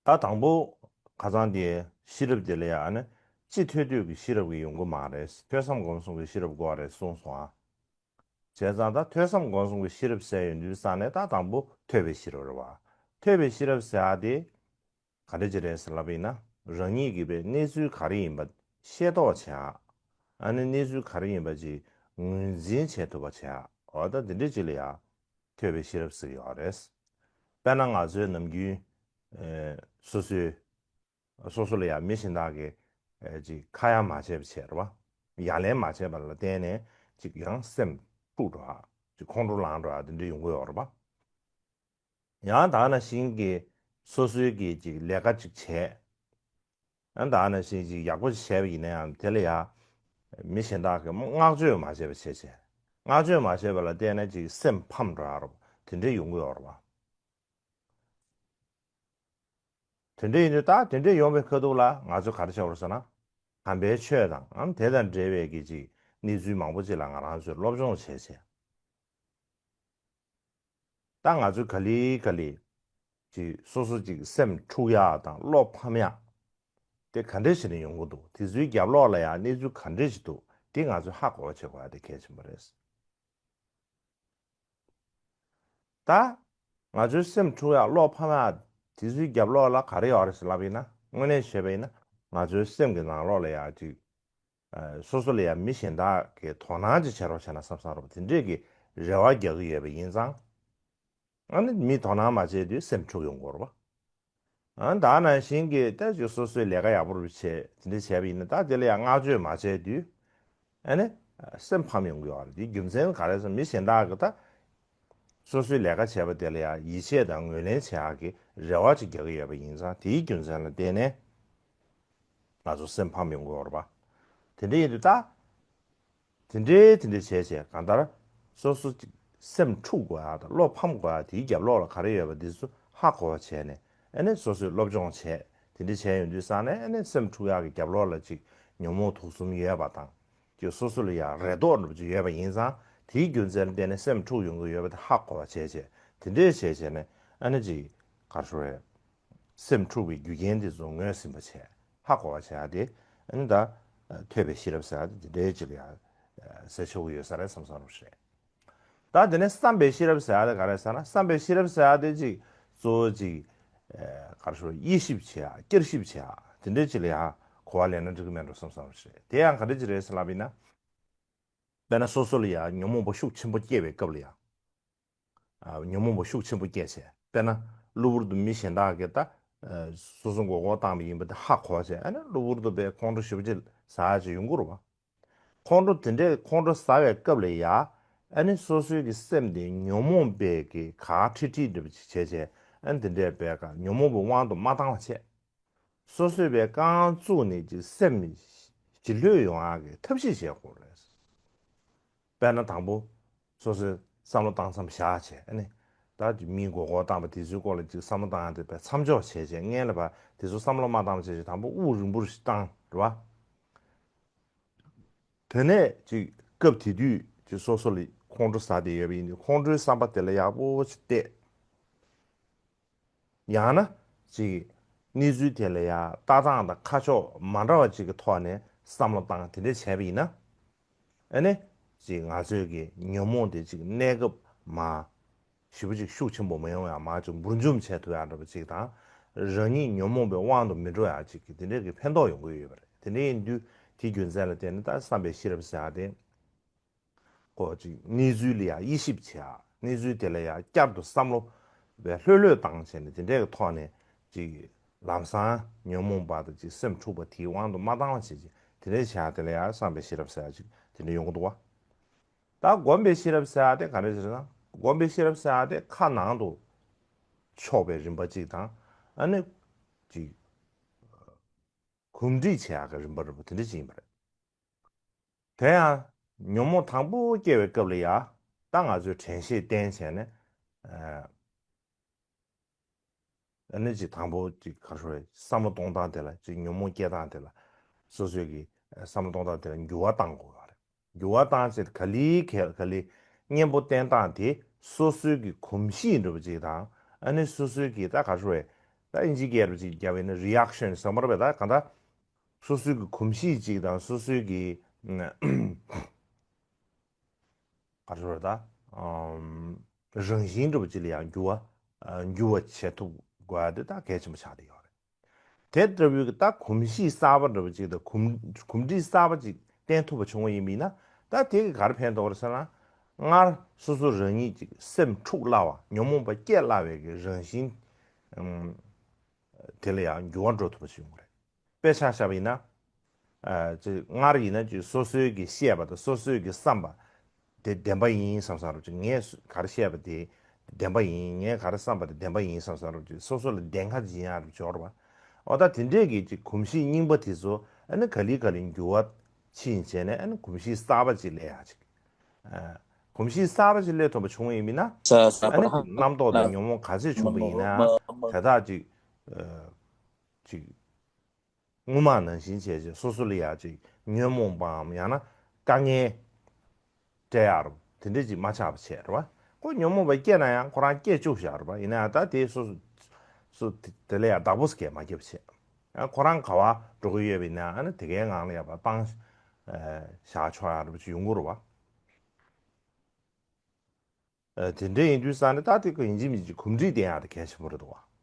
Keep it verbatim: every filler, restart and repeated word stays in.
ད་དང་པོ་ཁ་སང་དེ་ཤེས་རབ་དེ་ལ་ཡང་ཨ་ནི་ཅི་ཐོས་ཐོས་ཀྱི་ཤེས་རབ་ཀྱི་ཡོང་གི་མ་རེད། ཐོས་བསམ་སྒོམ་གསུམ་གྱི་ཤེས་རབ་དགོས་པ་རེད་གསུངས་སོང་ཨ། བྱས་ཙང་ད་ཐོས་བསམ་སྒོམ་གསུམ་གྱི་ཤེས་རབ་ཟེར་ཡོང་དུས་ཙང་ནས་ད་དང་པོ་ཐོས་པའི་ཤེས་རབ་རེད་བ། ཐོས་པའི་ཤེས་རབ་ཟེར་ཡ་དེ་ག་འདྲ་ཅིག་རེད་ཟེར་ལབ་པ་ཡིན་ན། རང་ཉིད་ཀྱིས་པའི་གནས་ཚུལ་ག་རེ་ཡིན་པ་ཤེས་རྟོགས་བྱེད་ཡ། ཨ་ནི་གནས་ཚུལ་ག་རེ་ཡིན་པ་ཅིག་ངོས་འཛིན་བྱེད་ཐུབ་པ་བྱེད་ཡ། འོ་ད་འདི་འདྲ་ཅིག་ལ་ཡ་ཐོས་པའི་ཤེས་རབ་ཟེར་གྱི་ཡོད་རེད། དཔེར་ན་ང་ཚོའི་ནམ་རྒྱུན་ཨེ་སོ་སོའི་སོ་སོ་ལ་ཡང་མི་གཞན་དག་གིས་ཨེ་ཅིག་ཁ་ཡ་མ་བྱས་པ་བྱས་རེད་བ། ཡ་ལན་མ་བྱས་པ་ལ་བརྟེན་ནས་ཅིག་ཡང་སེམས་འཁྲུག་འགྲོ་ཨ། ཅིག་ཁོང་ཁྲོ་ལངས་འགྲོ་ཨ། དེ་འདྲ་ཡོང་གི་ཡོད་རེད་བ། ཡང་ད་ནང་བཞིན་གྱི་སོ་སོའི་གི་ཅིག་ལས་ཀ་ཅིག་བྱས། ཡང་ད་ནང་བཞིན་ཅིག་ཡག་པོ་ཅིག་བྱས་པ་ཡིན་ན་ཡང་དེ་ལ་ཡང་མི་གཞན་དག་གིས་བསྔགས་བརྗོད་མ་བྱས་པ་བྱས་བྱས། བསྔགས་བརྗོད་མ་བྱས་པ་ལ་བརྟེན་ནས་ཅིག་སེམས་ཕམ་འགྲོ་ཨ་རེད་བ། དེ་འདྲ་ཡོང་གི་ཡོད་རེད་བ། དེ་འདྲ་ཡིན་དུས་ད་དེ་འདྲ་ཡོང་བའི་ཁ་ཐུག་ལ་ང་ཚོས་ག་རེ་བྱ་དགོས་རེད་ཟེར་ན། དམ་པའི་ཆོས་དང་ཨམ་དེ་དང་འབྲེལ་བའི་གི་ཅིག་གནས་ཚུལ་མང་པོ་ཅིག་ལ་ང་རང་ཚོས་སློབ་སྦྱོང་བྱས་བྱས། ད་ང་ཚོས་ག་ལེ་ག་ལེ་ཅིག་སོ་སོ་ཅིག་སེམས་འཁྲུག་ཡག་དང་བློ་ཕམ་ཡག་དེ་ག་འདྲ་བྱས་ནས་ཡོང་གི་འདུག་དེ་ཚོའི་རྒྱབ་ལོགས་ལ་ཡང་གནས་ཚུལ་ག་འདྲ་ཞིག་འདུག་དེ་ང་ཚོས་ཧ་གོ་བ་བྱེད་དགོས་ཡ་དེ་གལ་ཆེན་པོ་རེད། ད་ང་ཚོའི་སེམས་འཁྲུག་ཡག་བློ་ཕམ་ཡག་དེ་ཚོའི་རྒྱབ་ལོགས་ལ་ག་རེ་ཡོད་རེད་ཟེར་ལབ་པ་ཡིན་ན། དངོས་གནས་བྱས་པ་ཡིན་ན་ང་ཚོའི་སེམས་ཀྱི་ནང་ལོགས་ལ་ཡག་ཅིག་ཨ་སོ་སོ་ལ་ཡང་མི་གཞན་དག་གིས་དོ་སྣང་ཅིག་བྱེད་རོགས་བྱས་ན་བསམ་བསམ་རོགས་དེ་འདྲས་ཀྱི་རེ་བ་རྒྱག་གི་ཡོད་པ་ཡིན་ཙང་། ཨ་ནི་མི་དོ་སྣང་མ་བྱས་དུས་སེམས་འཁྲུག་ཡོང་གི་རེད་བ། ཨ་ད་ནང་བཞིན་གྱི་ད་ཅིག་སོ་སོའི་ལས་ཀ་ཡག་པོ་རུ་བྱས་དེ་འདྲ་བྱས་པ་ཡིན་ན་ད་དེ་ལ་ཡང་བསྔགས་བརྗོད་མ་བྱས་དུས། ཨ་ནི་སེམས་ཕམ་ཡོང་གི་ཡོད་རེད། དེའི་རྒྱུ་མཚན་ག་རེ་ཟེར་མི་གཞན་དག་གིས་ད་སོ་སོའི་ལས་ཀ་བྱས་པ་དེ་ལ་ཡང་ཡིད་ཆེས་དང་ངོས་ལེན་བྱེད་ཡག་གི་རེ་བ་ཅིག་རྒྱག་གི་ཡོད་པ་ཡིན་ཙང་དེའི་རྒྱུ་མཚན་ལ་བརྟེན་ནས་ང་ཚོ་སེམས་ཕམ་ཡོང་གི་ཡོད་རེད་པ། དེ་འདྲ་ཡིན་དུས་ད། དེ་འདྲའི་དེ་འདྲ་བྱས་བྱས་གང་ལྟར་སོ་སོ་ཅིག་སེམས་འཁྲུག་དགོས་ཡག་དང་བློ་ཕམ་དགོས་ཡག་དེའི་རྒྱབ་ལོགས་ལ་ག་རེ་ཡོད་པ་འདི་ཚོ་ཧ་གོ་བ་བྱས་ནས་ཨ་ནི་སོ་སོས་སློབ་སྦྱོང་བྱས་དེ་འདྲ་བྱས་ཡོང་དུས་ཙང་ནས་ཨ་ནི་སེམས་འཁྲུག་ཡག་གི་རྒྱབ་ལོགས་ལ་ཅིག་ཉོན་མོངས་དུག་གསུམ་ཡོད་པ་དང་ཅིག་སོ་སོ་ལ་ཡང་རེ་དོགས་འདྲ་པོ་ཅིག་ཡོད་པ་ཡིན་ཙང་དེའི་རྒྱུ་མཚན་ལ་བརྟེན་ནས་སེམས་འཁྲུག་ཡོང་གི་ཡོད་པ་དེ་ཧ་གོ་བ་བྱས་བྱས་དེ་འདྲས་བྱས་བྱས་ནས་ཨ་ནི་ཅིག་ག་རེ་ཟེར་བས། སེམས་འཁྲུག་པའི་རྒྱུ་རྐྱེན་དེ་ཚོ་ངོས་ཟིན་པ་བྱས་ཧ་གོ་བ་བྱས་ཏེ་ཨ་ནི་ད་ཐོས་པའི་ཤེས་རབ་ཟེར་ཡ་དེ་འདྲའི་ཅིག་ལ་ཡ་ཟེར་ཆོག་གི་ཡོད་ས་རེད་བསམ་བསམ་རོགས་ཞེས། ད་དེ་ནས་བསམ་པའི་ཤེས་རབ་ཟེར་ཡ་དེ་ག་རེ་ཟེར་ན་བསམ་པའི་ཤེས་རབ་ཟེར་ཡ་དེ་ཅིག་གཙོ་བོ་ཅིག་ག་རེ་ཞུ་དབྱེ་ཞིབ་བྱེད་ཡ་བསྐྱར་ཞིབ་བྱེད་ཡ་དེ་འདྲའི་ཅིག་ལ་ཡ་གོ་བ་ལེན་ན་འགྲིག་གི་མེད་འགྲོ་བསམ་བསམ་རོགས་ཞེས། དེ་ཡང་ག་འདྲ་ཅིག་རེད་ཟེར་ལབ་པ་ཡིན་ན། དཔེར་ན་སོ་སོ་ལ་ཡ་ཉོན་མོངས་པ་ཤུགས་ཆེན་པོ་སྐྱེ་བའི་སྐབས་ལ་ཡ། ཉོན་མོངས་པ་ཤུགས་ཆེན་པོ་སྐྱེས་བྱས་དཔེར་ན་གློ་བུར་དུ་མི་གཞན་དག་གིས་ད་སོ་སོ་མགོ་སྐོར་བཏང་བ་ཡིན་པ་དེ་ཧ་གོ་བྱས་ཨ་ནི་གློ་བུར་དུ་བས་ཁོང་ཁྲོ་ཞེ་པོ་ཅིག་ཟ་ཡ་ཅིག་ཡོང་གི་རེད་བ། ཁོང་ཁྲོ་དེ་འདྲས་ཁོང་ཁྲོ་ཟ་བའི་སྐབས་ལ་ཡ་ཨ་ནི་སོ་སོའི་གི་སེམས་དེ་ཉོན་མོངས་པའི་གི་ག་ཁྲིག་ཁྲིག་འདྲ་པོ་ཅིག་བྱས་བྱས་ཨ་ནི་དེ་འདྲས་བས་ཀ་ཉོན་མོངས་པའི་དབང་དུ་མ་བཏང་བ་བྱས། སོ་སོས་པའི་རྐང་བཙུགས་ནས་ཅིག་སེམས་ཞི་ལྷོད་ཡོང་ཡག་གི་ཐབས་ཤེས་བྱེད་དགོས་རེད། དཔེར་ན་དང་པོ་སོ་སོས་བསམ་བློ་བཏང་མཚམས་བཞག་བྱས་ཨ་ནི་ད་ཅིག་མིའི་མགོ་སྐོར་བཏང་བ་དེ་ཚོའི་སྐོར་ལ་ཅིག་བསམ་བློ་བཏང་ཡག་དེ་པའི་མཚམས་འཇོག་བྱས་བྱས་སྔན་ལ་བ་དེ་ཚོ་བསམ་བློ་མ་བཏང་བ་བྱས་བྱས་དང་པོ་དབུགས་རིང་པོ་ཞིག་བཏང་རེད་བ། དེ་ནས་ཅིག་སྐབས་དེ་དུས་ཅིག་སོ་སོ་ལ་ཁོང་ཁྲོ་ཟ་བསྡད་ཡོད་པ་ཡིན་དུས་ཁོང་ཁྲོའི་བསམ་པ་དེ་ལ་ཡག་པོ་ཞིག་གཏད། ཡང་ན་ཅིག་གནས་ཚུལ་དེ་ལ་ཡང་ལྟ་སྟངས་དང་ཁ་ཕྱོགས་མ་འདྲ་བ་ཅིག་གི་ཐོག་ནས་བསམ་བློ་བཏང་དེ་འདྲས་བྱས་པ་ཡིན་ན། ཨ་ནི་ཅིག་ང་ཚོས་ཀྱི་ཉོན་མོངས་དེ་ཅིག་གནས་སྐབས་མ་ཞེ་པོ་ཅིག་ཤུགས་ཆེན་པོ་མ་ཡོང་ཡ་མ་ཅིག་འབུར་འཇོམས་བྱས་ཐུབ་ཡ་འདྲ་པོ་ཅིག་དང་། རང་ཉིད་ཉོན་མོངས་པའི་དབང་དུ་མི་འགྲོ་ཡ་ཅིག་གི་དེ་འདྲས་ཀྱི་ཕན་ཐོགས་ཡོང་གི་ཡོད་པ་རེད། དེ་འདྲས་ཡིན་དུས་དེའི་རྒྱུ་མཚན་ལ་བརྟེན་ནས་ད་བསམ་པའི་ཤེས་རབ་ཟེར་ཡ་དེ། ཁོ་ཅིག་གནས་ཚུལ་ལ་ཡང་དབྱེ་ཞིབ་བྱེད་ཡ། གནས་ཚུལ་དེ་ལ་ཡང་བསྐྱར་དུ་བསམ་བློ་བས་ལྷོད་ལྷོད་བཏང་བྱས་ནས་དེ་འདྲའི་ཐོག་ནས་ཅིག་ལམ་སང་ཉོན་མོངས་པ་དང་ཅིག་སེམས་འཁྲུགས་པ་དེའི་དབང་དུ་མ་བཏང་བ་བྱེད་ཅིག་དེ་འདྲའི་བྱེད་ཡ་དེ་ལ་ཡང་བསམ་པའི་ཤེས་རབ་ཟེར་ཡ་ཅིག་དེ་འདྲ་ཡོང་གི་འདུག་བ། ད་སྒོམ་པའི་ཤེས་རབ་ཟེར་ཡ་དེ་ག་རེ་ཟེར་ན་སྒོམ་པའི་ཤེས་རབ་ཟེར་ཡ་དེ་ཁ་ནང་དུ་ཕྱོགས་པའི་རིམ་པ་ཅིག་དང་ཨ་ནི་ཅིག་གོམས་འདྲིས་བྱེད་ཡག་གི་རིམ་པ་རིམ་པ་དེ་འདྲ་ཅིག་ཡིན་པ་རེད། དེ་ཡང་ཉོན་མོངས་དང་པོ་སྐྱེ་བའི་སྐབས་ལ་ཡ་ད་ང་ཚོས་དྲན་ཤེས་བསྟེན་བྱས་ནས་ཨ་ནི་ཅིག་དང་པོ་ཅིག་ག་རེ་ཟེར་བསམ་བློ་གཏོང་སྟངས་དེ་ལ་ཅིག་ཉོན་མོངས་སྐྱེ་སྟངས་དེ་ལ་སོ་སོའི་གི་བསམ་བློ་གཏོང་སྟངས་དེ་ལ་འགྱུར་བ་གཏང་དགོས་པ་རེད། འགྱུར་བ་བཏང་ཚེ་ག་ལེ་ག་ག་ལེ་གཉེན་པོ་བསྟེན་སྟངས་དེ་སོ་སོའི་གི་གོམས་གཤིས་འདྲ་པོ་ཅིག་དང་ཨ་ནི་སོ་སོའི་གི་ད་ག་རེ་ཟེར་ ད་ཨིན་ཇི་སྐད་རུ་ཅིག་རྒྱབ་ཡིན་ན་རི་ཨེག་ཤན་ཟེར་མ་རེད་པས། ད་གང་ལྟར་སོ་སོའི་གི་གོམས་གཤིས་ཅིག་དང་སོ་སོའི་གི་ག་རེ་ཟེར་ད་ཨམ་རང་བཞིན་འདྲ་པོ་ཅིག་ལ་ཡང་འགྱུར་བ་འགྱུར་བ་བྱེད་ཐུབ་དགོས་ཡ་དེ་ད་གལ་ཆེན་པོ་ཆགས་བསྡད་ཡོད་རེད། དེ་ལྟ་བུའི་ད་གོམས་གཤིས་གསར་པ་འདྲ་པོ་ཅིག་དང་གོམས་གོམས་འདྲིས་གསར་པ་ཅིག་བསྟེན་ཐུབ་པ་བྱུང་བ་ཡིན་པ་ཡིན་ན། ད་དེ་གིས་ག་རེ་ཕན་ཐོགས་རེད་ཟེར་ན། སྔར་སོ་སོ་རང་ཉིད་ཅིག་སེམས་འཁྲུག་སླ་བ། ཉོན་མོངས་པ་སྐྱེ་སླ་བའི་གི་རང་བཞིན་ཨམ་དེ་ལ་ཡང་འགྱུར་བ་འགྲོ་ཐུབ་པ་ཞིག་ཡོང་གི་རེད། དཔེ་ཆ་བཞག་པ་ཡིན་ན། ཨ་ཅིག་སྔར་ཡིན་ན་ཅིག་སོ་སོའི་གི་བཤད་པ་དང་སོ་སོའི་གི་བསམ་པ་དེ་བདེན་པ་ཡིན་བསམ་བསམ་རུ་ཅིག་ངས་ག་རེ་བཤད་པ་དེ་བདེན་པ་ཡིན། ངས་ག་རེ་བསམ་པ་དེ་བདེན་པ་ཡིན་བསམ་བསམ་རུ་ཅིག་སོ་སོ་ལ་བདེན་ཁ་འབྱིན་ཡག་རུ་འབྱོར་བ། འོ་ད་དེ་འདྲས་ཀྱི་ཅིག་གོམས་གཤིས་རྙིང་པ་དེ་ཚོ་ཨ་ནི་ག་ལེ་ག་ལེ་འགྱུར་བ་ཕྱིན་བྱས་ནས་ཨ་ནི་གོམས་གཤིས་གསར་པ་ཅིག་སླེབས་ཡག་ཅིག་ཨ་གོམས་གཤིས་གསར་པ་ཅིག་སླེབས་ཐུབ་པ་བྱུང་བ་ཡིན་ན། ཨ་ནི་རྣམ་རྟོག་དང་ཉོན་མོངས་ག་ཚད་བྱུང་བ་ཡིན་ན་དེ་དག་ཅིག་ཨ་ཅིག་སྔོན་མ་ནང་བཞིན་བྱས་རྗེས་སོ་སོ་ལ་ཡ་ཅིག་ཉོན་མོངས་པའམ་ཡང་ན་དཀའ་ངལ་སྤྲད་ཡག་རུ་དེ་འདྲ་ཅིག་མ་ཆགས་པ་བྱས་རེད་བ། ཁོ་ཉོན་མོངས་པ་སྐྱེས་ན་ཡང་ཁོ་རང་སྐྱེ་བཅུག་བཞག་རེད་བ། ཡིན་ན་ཡང་ད་དེ་སོ་སོ་སོ་དེ་དེ་ལ་ཡང་བདག་པོ་སྐྱེ་མ་སྐྱེ་བ་བྱས། ཡང་ཁོ་རང་ག་བ་འགྲོ་གི་ཡོད་པ་ཡིན་ན་ཨ་ནི་དེ་གའི་ངང་ལ་ཡ་བ་སྤང་བཞག་ཆོག་ཡག་རུ་ཅིག་ཡོང་གི་རེད་བ། ཨ་དེ་འདྲ་ཡིན་དུས་ཙང་ནས་ད་དེ་ཀ་ཡིན་གཅིག་མིན་གཅིག་གོམས་འདྲིས་བསྟེན་ཡག་དེ་གལ་ཆེན་པོ་རེད་འདུག་བ།